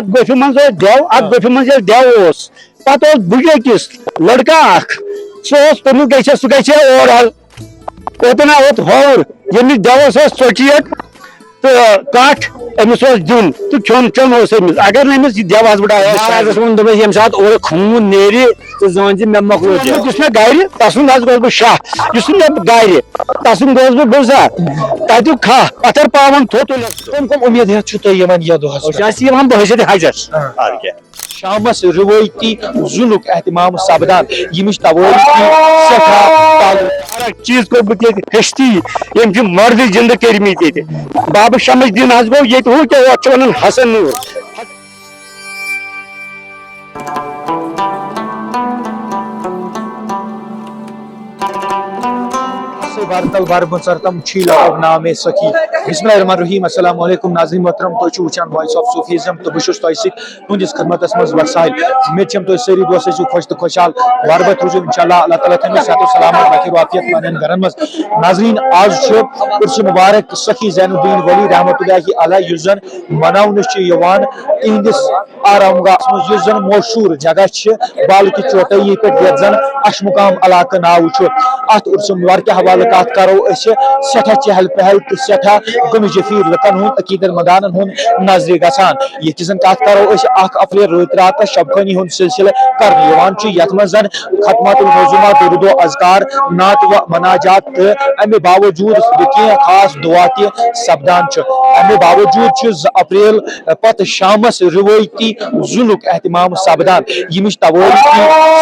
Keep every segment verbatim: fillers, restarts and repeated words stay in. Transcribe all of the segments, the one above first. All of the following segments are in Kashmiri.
گۄپھِ منٛز اوس دٮ۪و، اتھ گۄپھِ منٛز ییٚلہِ دٮ۪و اوس، پتہٕ اوس بُجہِ أکِس لڑکہٕ اکھ، سُہ اوس تٔمِس گژھِ، سُہ گژھِ اورٕ حظ، اوٚتن اوت ہور، ییٚمِس دٮ۪وس ٲس ژۄچیٹ تہٕ کٹھ، أمِس اوس دیُن تہٕ کھیوٚن چیوٚن اوس أمِس۔ اگر نہٕ أمِس یہِ دٮ۪و حض بڑایہِ ہا، مہرازس ووٚن، دوٚپُس، ییٚمہِ ساتہٕ اورٕ خوٗن نیرِ، ژٕ زٲنۍ زِ مےٚ مۄکلوو دٮ۪و۔ یُس مےٚ گرِ، تسُنٛد حض گوس بہٕ شاہ، یُس نہٕ مےٚ گرِ، تسُنٛد گوس بہٕ بُزا، تتیُک کھاہ، پتھر پاوان تھوٚد تُلس۔ کٕم کٕم اُمید ہیتھ چھِو تُہۍ یِمن یتھ دۄہس أسۍ پٮ۪ٹھ؟ حظ چھِ یِوان بحیثیت حجس۔ آ۔ آ، کیٛاہ؟ شامس روٲیتی ظُلُک اہتمام سپدان، ییٚمِچ توٲریٖخ چھِ سٮ۪ٹھاہ تعلق۔ چیٖز کوٚر بہٕ تہِ ییٚتہِ ہیٚچھتی، ییٚمہِ چھِ مردٕ زِندٕ کٔرمٕتۍ ییٚتہِ۔ بابہٕ شمس الدین حض گوٚو ییٚتہِ، ہُہ کیٛاہ، یتھ چھِ ونان حسن نوٗر۔ سے بارتل بار بنسرتم چھی لگو نام سخی۔ بسم اللہ الرحمن الرحیم۔ السلام علیکم ناظرین محترم، تُہۍ چھِو وٕچھان Voice of Sufism تہٕ بہٕ چھُس تۄہہِ سۭتۍ تُہنٛدِس خدمتس منٛز وسایل۔ مےٚ چھِم تُہۍ سٲری دوست ٲسِو خۄش تہٕ خۄشحال۔ وارٕ بتھ روٗزِو انشاءاللہ، اللہ تعالیٰ تھٲوِو صحت و سلامت، بخیر و عافیت پننٮ۪ن گرن منٛز۔ ناظرین، آز چھُ عرس مبارک سخی زین الدین ولی رحمتہ اللہ علیہ، یُس زن مناونہٕ چھُ یِوان تِہنٛدِس آرام گاہس منٛز، یُس زن مشہوٗر جگہ چھِ بالہٕ کہِ چوٹٲیی پٮ۪ٹھ، یتھ زن اشمقام علاقہٕ ناو چھُ۔ اتھ عرس مبارکہِ حوالہٕ کتھ کرو أسۍ، سٮ۪ٹھاہ چہل پہل تہٕ سٮ۪ٹھاہ غمِ جفیر لُکن ہُنٛد عقیدت مندانن ہُنٛد نظرِ گژھان۔ ییٚتہِ زن کتھ کرو أسۍ، اکھ اپریل رٲتۍ راتس شب خوٲنی ہُنٛد سلسلہٕ کرنہٕ یِوان چھُ، یتھ منٛز زن ختمات الموضوعات، درود و اذکار، نعت و مناجات تہٕ امہِ باوجود تہِ کینٛہہ خاص دعا تہِ سپدان چھُ۔ امہِ باوجود چھُ زٕ اپریل پتہٕ شامس روٲیتی ظُلُک اہتمام سپدان، ییٚمِچ توٲریٖخ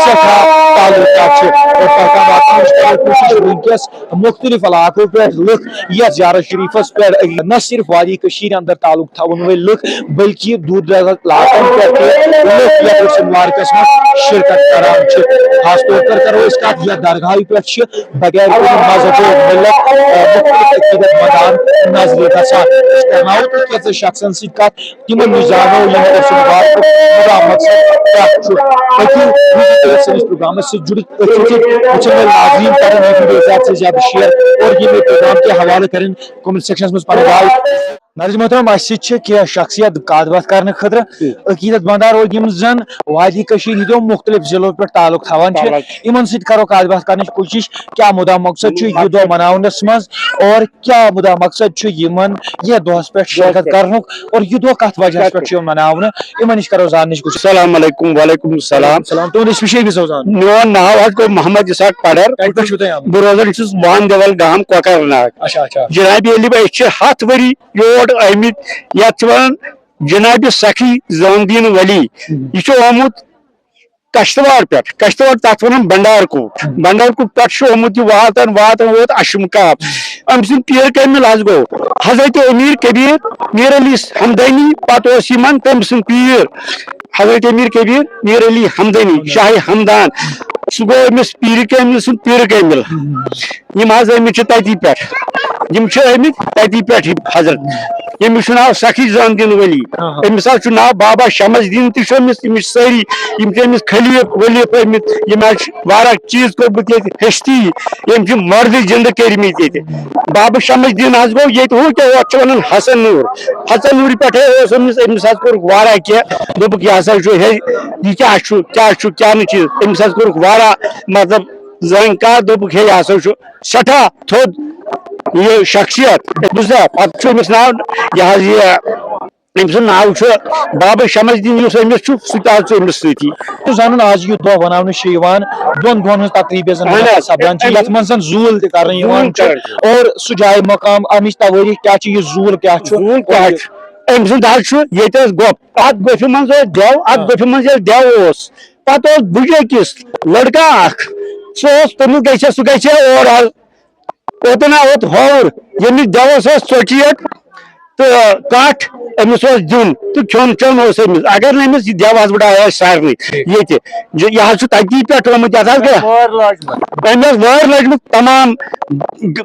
سٮ۪ٹھاہ تعلقات چھِ۔ اور تۄہہِ تام واتناونٕچ کرو کوٗشش وٕنکیٚس مُختٔلِف علاقو پٮ۪ٹھ لُکھ یتھ زیارت شریفس پٮ۪ٹھ، نہ صرف وادی کٔشیٖرِ اندر تعلق تھاون وٲلۍ لُکھ، بلکہِ دوٗر دراز علاقن پٮ۪ٹھ تہِ لُکھ یتھ عرس مبارکس منٛز شرکت کران چھِ۔ خاص طور پر کرو أسۍ کتھ، یتھ درگاہہِ پٮ۪ٹھ چھِ بغیر کُنہِ مذہبو ملت، آ، مُختٔلِف عقیدت مندان نظرِ گژھان۔ أسۍ کرناوو تۄہہِ کینٛژن شخصن سۭتۍ کتھ، تِمن نِش زانو یِم عرس مبارکُک مُدا مقصد کیٛاہ چھُ۔ پٔکِو، روٗزِو تُہۍ سٲنِس پروگرامس سۭتۍ جُڑِتھ۔ أتھۍ سۭتۍ سۭتۍ وٕچھن وٲلۍ ناظریٖن کرن یہِ ویڈیو زیادٕ سے زیادٕ شیئر اور یِم یہِ پروگرام تہِ حوالہٕ کرن کمنٹ سیکشنس منٛز پنٕنۍ راے۔ ناظرین محترم، اسہِ سۭتۍ چھِ کینٛہہ شخصیت کتھ باتھ کرنہٕ خٲطرٕ۔ عقیدت مندار اور یِم زن وادی کٔشیٖرِ ہٕنٛدیو مُختٔلِف ضلعو پٮ۪ٹھ تعلق تھاوان چھِ، تعلق۔ یِمن سۭتۍ کرو کتھ باتھ کرنٕچ کوٗشش، کیٛاہ مُدا مقصد چھُ یہِ دۄہ مناونس منٛز اور کیٛاہ مُدا مقصد چھُ یِمن یتھ دۄہس پٮ۪ٹھ شرکت کرنُک اور یہِ دۄہ کتھ وجہس پٮ۪ٹھ چھُ یِوان مناونہٕ، یِمن نِش کرو زاننٕچ کوٗشش۔ السلام علیکم، وعلیکم السلام۔ السلام، تُہُنٛد، أسۍ وٕچھو أمِس سوزان۔ میون ناو حظ گوٚو محمد اسحاق پڈر۔ کتہِ پٮ۪ٹھ چھِو تُہۍ آمٕتۍ؟ بہٕ روزان چھُس وان دیول گام کۄکرناگ۔ اچھا، اچھا۔ جناب، ییٚلہِ بہٕ، أسۍ چھِ ہتھ ؤری یور آمٕتۍ، یتھ چھِ ونان جناب سخی زاندین ولی۔ ہم۔ یہِ چھُ آمُت کشتواڑ پٮ۪ٹھ، کشتواڑ تتھ ونان بنڈار کوٹ۔ ہم۔ بنڈار کوٹ پٮ۪ٹھ چھُ آمُت یہِ واتان، واتان ووت اشمقام۔ أمۍ سٕنٛدۍ پیٖر کٲمِل حظ گوٚو حضرت امیر کبیر میر علی ہمدانی، پتہٕ اوس یِمن تٔمۍ سُنٛد پیٖر حضرت امیر کبیر میر علی ہمدانی، شاہ ہمدان، سُہ گوٚو أمِس پیٖر کٲمِل سُنٛد پیٖر کٲمِل۔ ہم۔ یِم حظ آمٕتۍ چھِ تَتی پٮ۪ٹھ، یِم چھِ آمٕتۍ تَتی پٮ۪ٹھ، یِم حضرت۔ ییٚمِس چھُ ناو سخی زاندین ولی، ہاں، ہاں۔ أمِس حظ چھُ ناو بابا شمس الدین تہِ چھُ أمِس، أمِس چھِ سٲری، یِم چھِ أمِس خلیٖف ؤلیٖف آمٕتۍ، یِم حظ چھِ واریاہ چیٖز کوٚرمُت ییٚتہِ ہیٚچھتی، یِم چھِ مردٕ زِندٕ کٔرمٕتۍ ییٚتہِ۔ بابا شمس الدین حظ گوٚو ییٚتہِ، ہُہ کیٛاہ، یَتھ چھِ وَنان حسن نوٗر۔ حسن نوٗرِ پٮ۪ٹھَے اوس أمِس، أمِس حظ کوٚرُکھ واریاہ کینٛہہ، دوٚپُکھ، یہِ ہسا چھُ، ہے، یہِ کیٛاہ چھُ، کیٛاہ چھُ، کیٛاہ نہٕ چیٖز۔ أمِس حظ کوٚرُکھ واریاہ، مطلب، زٲنۍ کار، دوٚپُکھ، ہے، یہِ ہسا چھُ سٮ۪ٹھاہ تھوٚد یہِ شخصیت۔ بوٗزتھا؟ پتہٕ چھُ أمِس ناو، یہِ حظ یہِ، أمۍ سُنٛد ناو چھُ بابا شمس الدین، یُس أمِس چھُ، سُہ تہِ حظ چھُ أمِس سۭتی۔ تُہۍ زانُن، آز یہِ دۄہ بناونہٕ چھُ یِوان دۄن دۄہن ہٕنٛز تقریٖب یۄس زن اہن حظ۔ سپدان چھِ، یتھ منٛز زن زوٗل تہِ کرنہٕ یِوان زوٗل چھُ کرنہٕ۔ اور سُہ جاے مقام، امِچ توٲریٖخ کیٛاہ چھِ، یہِ زوٗل کیٛاہ چھُ؟ زوٗل کیٛاہ چھُ؟ أمۍ سُنٛد حظ چھُ ییٚتہِ حظ گۄپھ، اتھ گۄپھِ منٛز اوس دٮ۪و، اتھ آ۔ گۄپھِ منٛز ییٚلہِ دٮ۪و اوس، پتہٕ اوس بُجہِ أکِس لڑکہٕ اکھ، سُہ اوس تٔمِس گژھِ، سُہ گژھِ اورٕ حظ، اوٚتن اوت ہور، ییٚمِس دٮ۪وس ٲس ژۄچیٹ تہٕ کٹھ، أمِس اوس دیُن تہٕ کھیوٚن چیوٚن اوس أمِس۔ اگر نہٕ أمِس یہِ دٮ۪و حظ بڑایہِ آسہِ سارنٕے ییٚتہِ، یہِ، یہِ حظ چھُ تَتی پٮ۪ٹھ آمُت، یَتھ حظ گٔے، وٲر لٲجمٕژ۔ أمۍ ٲس وٲر لٔجمٕژ تمام،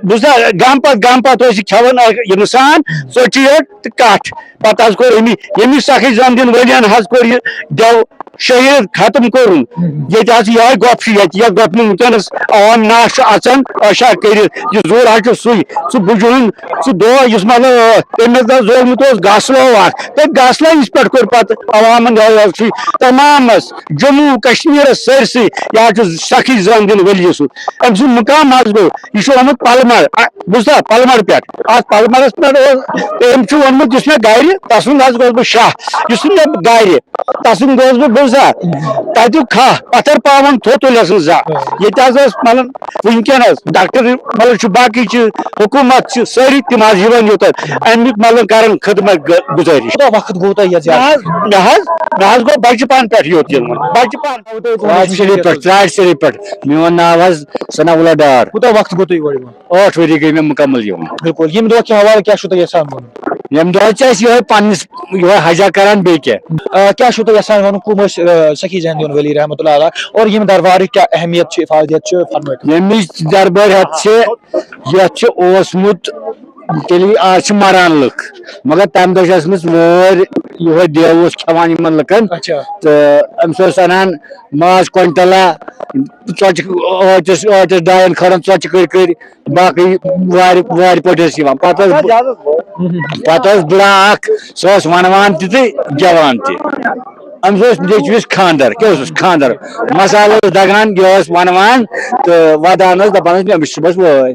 بوٗزتھا، گامہٕ پتہٕ گامہٕ پتہٕ اوس یہِ کھٮ۪وان اکھ اِنسان ژۄچیٹ تہٕ کٹھ۔ پتہٕ حظ کوٚر أمی، ییٚمہِ سخی زاندین ؤلین حظ کوٚر یہِ دٮ۪و شہید ختم کوٚرُن۔ ییٚتہِ حظ یِہوٚے گۄپھ چھُ ییٚتہِ، یَتھ گۄپھِ منٛز وٕنکیٚنَس عوام ناش چھُ اَژان، عشا کٔرِتھ۔ یہِ زُر حظ چھُ سُے، سُہ بُجوُن، سُہ دۄہ یُس مطلب، آ، تٔمۍ حظ زولمُت اوس گاسلو اَکھ۔ تہٕ گاسلٲیِس پٮ۪ٹھ کوٚر پَتہٕ عوامَن یِہوٚے حظ چھُ تمامَس جموں کشمیٖرَس سٲرسٕے، یہِ حظ چھُ سخی زَن دِنہٕ ؤلۍ یہِ سُہ۔ أمۍ سُنٛد مُقام حظ گوٚو، یہِ چھُ آمُت پَلمَر، آ، بوٗزتھا، پَلمَر پٮ۪ٹھ۔ اَتھ پَلمَرَس پٮ۪ٹھ اوس، أمۍ چھُ ووٚنمُت، یُس مےٚ گَرِ، تَسُنٛد حظ گوٚوس بہٕ شاہ، یُس نہٕ مےٚ گَرِ، تسُنٛد گوس بہٕ بوزا تتیُک کھاہ پتھر پاون تھوٚد تُلٮ۪س نہٕ زانٛہہ۔ ییٚتہِ حظ ٲس مطلب وٕنکیٚن حظ ڈاکٹر مطلب چھُ باقٕے چیٖز حکوٗمت چھِ سٲری تِم حظ یِوان یوٚتن امیُک مطلب کران خدمت گ- گُزٲرِش۔ کوٗتاہ وقت گوٚو تۄہہِ یتھ مےٚ زیارتس حظ منٛز؟ مےٚ حظ مےٚ حظ گوٚو بچپن پٮ۪ٹھ یوت یِوان بچپن۔ ژرارِ شریٖف پٮ۪ٹھ، ژرارِ شریٖف پٮ۪ٹھ۔ میون ناو حظ ثناء اللہ ڈار۔ کوٗتاہ وقت گوٚو تۄہہِ یور یِوان؟ ٲٹھ ؤری گٔے مےٚ مُکمل یِوان۔ بِلکُل، ییٚمہِ دۄہ کہِ حوالہٕ کیٛاہ چھُو تُہۍ یژھان وَنُن؟ ییٚمہِ دۄہ چھِ أسۍ یِہوٚے پننِس یِہوٚے حجا کران، بیٚیہِ کیٛاہ؟ آ، کیٛاہ چھُو تُہۍ یژھان وَنُن، کُم ٲسۍ، آ، سخی زین الدین ولی رحمتہ اللہ علیہ اور یِم دربارٕکۍ کیٛاہ اہمیت چھِ، افادیت چھِ، فرمٲیتو؟ ییٚمِچ دربار ہٮ۪تھ چھِ، یَتھ چھُ اوسمُت، تیٚلہِ آز چھِ مَران لُکھ، مگر تَمہِ دۄہ چھِ ٲسمٕژ وٲرۍ، یِہوٚے دیو اوس کھٮ۪وان یِمن لُکن۔ اچھا۔ تہٕ أمِس اوس اَنان ماز کوینٹَلا، ژۄچہِ ٲٹِس، ٲٹِس ڈاین کھۄرن ژۄچہِ کٔرۍ کٔرۍ، باقٕے وارِ وارِ پٲٹھۍ ٲسۍ یِوان۔ پتہٕ ٲس پتہٕ ٲس بٕڑا اکھ، سۄ ٲس ونوان تہِ تہٕ گٮ۪وان تہِ۔ أمِس اوس نیٚچوِس خانٛدر، کیٛاہ اوسُس خانٛدر؟ مسالہٕ اوس دگان، یہِ ٲس ونوان تہٕ ودان ٲس، دپان ٲس، "أمِس چھُ صُبحس وٲرۍ،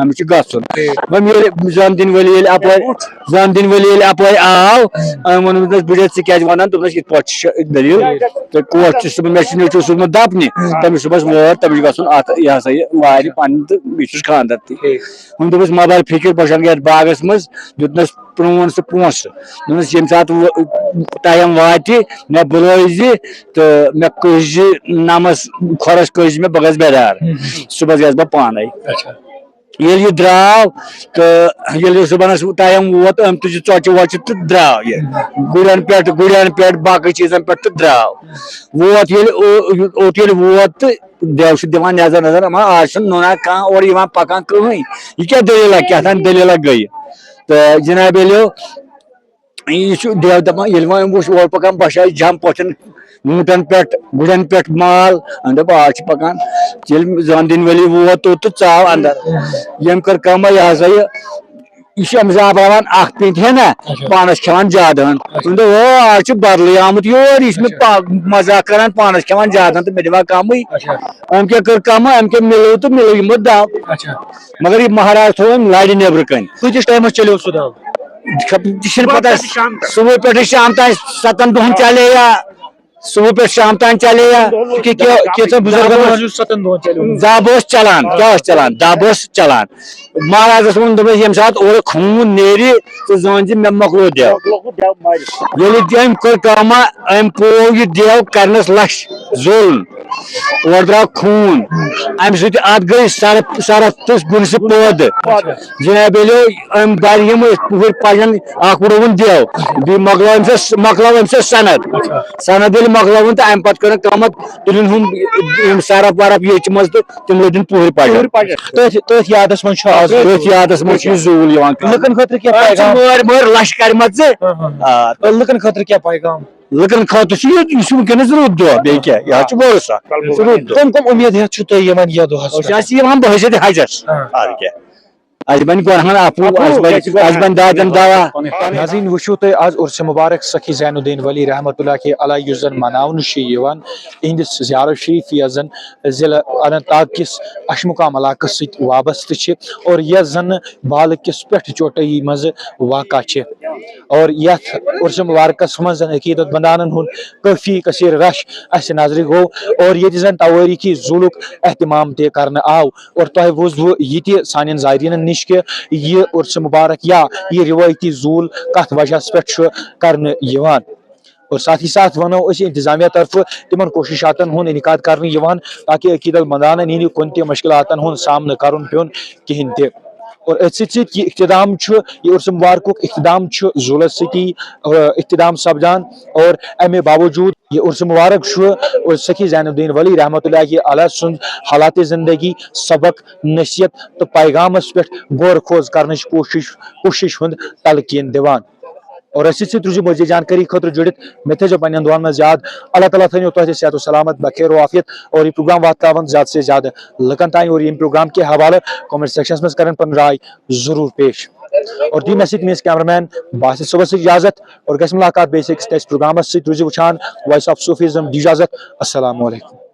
أمِس چھُ گژھُن۔" وۄنۍ ییٚلہِ زن دِنۍ ؤلی ییٚلہِ اپٲرۍ، زن دِنۍ ؤلی ییٚلہِ اپٲرۍ آو، أمۍ ووٚن أمِس، "بہٕ چھُس، ژٕ کیٛازِ ونان؟" دوٚپنس، "یِتھ پٲٹھۍ چھِ دٔلیٖل تہٕ کوٹھ چھُ صُبحن، مےٚ چھُ نیٚچوِس سوٗزمُت دپنہِ، تٔمِس چھُ صُبحس وٲرۍ، تٔمِس چھُ گژھُن اتھ، یہِ ہسا یہِ وارِ پننہِ تہٕ مےٚ چھُس خانٛدر تہِ۔" وۄنۍ دوٚپُس، "مہ بر فِکر، بہٕ چھَس یَتھ باغَس منٛز"، دیُتنَس پرٛون سُہ پونٛسہٕ۔ دوٚپنَس، "ییٚمہِ ساتہٕ وۄ-، ٹایم واتہِ، مےٚ بُلٲیزِ تہٕ مےٚ کٔسۍ زِ نَمَس کھۄرَس کٔسۍ زِ مےٚ، بہٕ گژھٕ بیدار۔ صُبحَس گژھٕ بہٕ پانَے۔" اچھا۔ ییٚلہِ یہِ درٛاو تہٕ ییٚلہِ یہِ صُبحَنَس ٹایم ووت، أمۍ تُج ژۄچہِ وۄچہِ تہٕ درٛاو یہِ۔ گُرٮ۪ن پٮ۪ٹھ، گُرٮ۪ن پٮ۪ٹھ، باقٕے چیٖزَن پٮ۪ٹھ تہٕ درٛاو۔ ووت ییٚلہِ او-، اوٚت ییٚلہِ ووت تہٕ دیو چھُ دِوان نظر نظر، اما آز چھُنہٕ نوٚنا کانٛہہ اورٕ یِوان پکان کٕہٕنۍ۔ یہِ کیٛاہ دٔلیٖلہ، کیٛاہ تام دٔلیٖلہ گٔیہِ؟ تہٕ جناب عٲلیو، یہِ چھُ دیو دپان، ییٚلہِ وۄنۍ أمۍ وٕچھ اورٕ پکان بشایہِ جمب پۄٹھٮ۪ن ووٗنٛٹن پٮ۪ٹھ، گُرٮ۪ن پٮ۪ٹھ مال، أمۍ دوٚپ آز چھُ پکان۔ ییٚلہِ زن دِنۍ ؤلی ووت توٚت تہٕ ژاو اندر۔ ییٚمۍ کٔر کٲمہ، یہِ ہسا یہِ یہِ چھُ أمِس آبراوان اکھ پیٖنتہِ ہے نا، اچھا۔ پانس کھٮ۪وان زیادٕ ہن۔ اچھا۔ تٔمۍ دوٚپ، "او، آز چھُ بدلٕے آمُت یور، یہِ چھُ مےٚ اچھا۔ پا-، مزاق کران، پانس کھٮ۪وان زیادٕ ہن تہٕ مےٚ دِوان کمٕے۔" اچھا۔ أمۍ کیٛاہ کٔر کٲمہ، أمۍ کیٛاہ مِلٲو تہٕ مِلٲو یِمو دَو۔ اچھا۔ مگر یہِ مہراز تھوٚو أمۍ لرِ نیبرٕ کنہِ۔ کۭتِس ٹایمس چلیو سُہ دَو؟ خب-، یہِ چھِنہٕ پتہ، صبحٲے پٮ۪ٹھٕ شام تام۔ صبحٲے پٮ۪ٹھٕ شام تام ستن دۄہن چلے یا صبح پٮ۪ٹھ شام تام چلے یا۔ کہِ-، کہِ-، کینٛژن بُزرگن دَب اوس اوس ستن دۄہن چلیومُت۔ دَب اوس چلان، کیٛاہ اوس چلان؟ دَب اوس چلان۔ مہرازس ووٚن، دوٚپنس، "ییٚمہِ ساتہٕ اورٕ خوٗن نیرِ، ژٕ زٲنۍ زِ مےٚ مۄکلو دیو۔" ییٚلہِ تٔمۍ کٔر کٲمہ، أمۍ پوو یہِ دیو کرنس لش ظُلم۔ اورٕ درٛاو خوٗن۔ امہِ سۭتۍ اتھ گٔے سرف، سرف تہٕ گُنسہِ پٲدٕ۔ جناب عٲلیو، أمۍ بَرِ یِم أسۍ پُہٕرۍ پَجَن اَکھ وُڑوُن دیو۔ بیٚیہِ مۄکلٲو أمۍ سُہ، مۄکلٲو أمۍ سُہ سَند۔ سَند ییٚلہِ مۄکلٲوُن تہٕ اَمہِ پَتہٕ کٔرٕن کٲم، تُلِن ہُم یِم سَرَف وَرَف ییٚچھِ منٛز تہٕ تِم لٔدِن پُہٕرۍ پَجَن۔ پُہٕرۍ پَجَن۔ تٔتھۍ، تٔتھۍ یادَس منٛز چھُ آز۔ تٔتھۍ یادَس منٛز چھُ یہِ زوٗل یِوان کرنہٕ۔ لُکَن خٲطرٕ کیٛاہ أمۍ چھِ پیغام؟ مٲرۍ مٲرۍ لَش کَرِمَژٕ۔ ہاں، ہاں۔ آ۔ لُکَن خٲطرٕ کیٛاہ پیغام؟ لُکَن خٲطرٕ چھُ یہِ، یہِ چھُ وٕنکیٚنَس رُت دۄہ، بیٚیہِ کیٛاہ؟ یہِ حظ چھُ وۄرُس اَکھ۔ یہِ چھُ رُت دۄہ۔ کٕم کٕم اُمید ہٮ۪تھ چھِو تُہۍ یِمَن یَتھ دۄہَس أسۍ پٮ۪ٹھ؟ حظ چھِ یِوان بہٕ حظ ییٚتہِ حجَس۔ ہاں۔ اَدٕ کیٛاہ؟ اَسہِ بَنہِ گۄنہَن عفوٗ، اَسہِ بَنہِ، اَسہِ بَنہِ دادٮ۪ن دَوا۔ ناظریٖن، وٕچھِو تُہۍ آز عرس مبارک سخی زین الدین ولی رحمتہ اللہ کہ علیہ یُس زَن مَناونہٕ چھُ یِوان، اِہِنٛدِس زیارت شریٖف یَس زَن ضلع اننت ناگ کِس اشمُقام علاقَس سۭتۍ وابستہٕ چھِ اور یَس زَن بالہٕ کِس پٮ۪ٹھ چوٹٲیی منٛز واقع چھِ۔ اور یَتھ عرس مبارکَس منٛز زَن عقیٖدت مندانَن ہُنٛد کٲفی کثیر رش اَسہِ نظرِ گوٚو اور ییٚتہِ زَن توٲریٖخی زوٗلُک اہتمام تہِ کرنہٕ آو۔ اور تۄہہِ بوٗزوٕ یہِ تہِ سانٮ۪ن زائرینن نِش کہِ یہِ عرس مبارک یا یہِ روایتی زوٗل کتھ وجہس پٮ۪ٹھ چھُ کرنہٕ یِوان۔ اور ساتھ ہی ساتھ ونو أسۍ انتظامیہ طرفہٕ تِمن کوٗشِشاتن ہُنٛد انعقاد کرنہٕ یِوان تاکہِ عقیدت مندانن یِنہٕ کُنہِ تہِ مشکلاتن ہُنٛد سامنہٕ کرُن پیوٚن کِہینۍ تہِ۔ اور أتھۍ سۭتۍ سۭتۍ یہِ اختتام چھُ، یہِ عرس مبارکُک اختتام چھُ زوٗلس سۭتی، آ، اختتام سپدان۔ اور امہِ باوجوٗد یہِ عرس مبارک چھُ سخی زین الدین ولی رحمتہ اللہ علیہ سُنٛد حالات زندگی، سبق، نصیحت تہٕ پیغامس پٮ۪ٹھ غور خوض کرنٕچ کوٗشش، کوٗشش ہُنٛد تلقین دِوان۔ اور اسی سۭتۍ روٗزِو مزید جانکٲری خٲطرٕ جُڑِتھ۔ مےٚ تھٲیزیو پننٮ۪ن دُعن منٛز یاد۔ اللہ تعالیٰ تھٲینو تۄہہِ تہِ صحت و سلامت، بخیر و عافیت، اور یہِ پروگرام واتناوان زیادٕ سے زیادٕ لُکن تام، اور ییٚمہِ پروگرام کہِ حوالہٕ comment sectionس منٛز کرن پنٕنۍ راے ضروٗر پیش۔ اور دی مےٚ سۭتۍ میٲنِس cameraman باسط صٲبس سۭتۍ اجازت، اور گژھِ ملاقات بیٚیِس أکِس تہِ پروگرامس سۭتۍ۔ روٗزِو وٕچھان Voice of Sufism۔ دی اجازت۔ السلام علیکم۔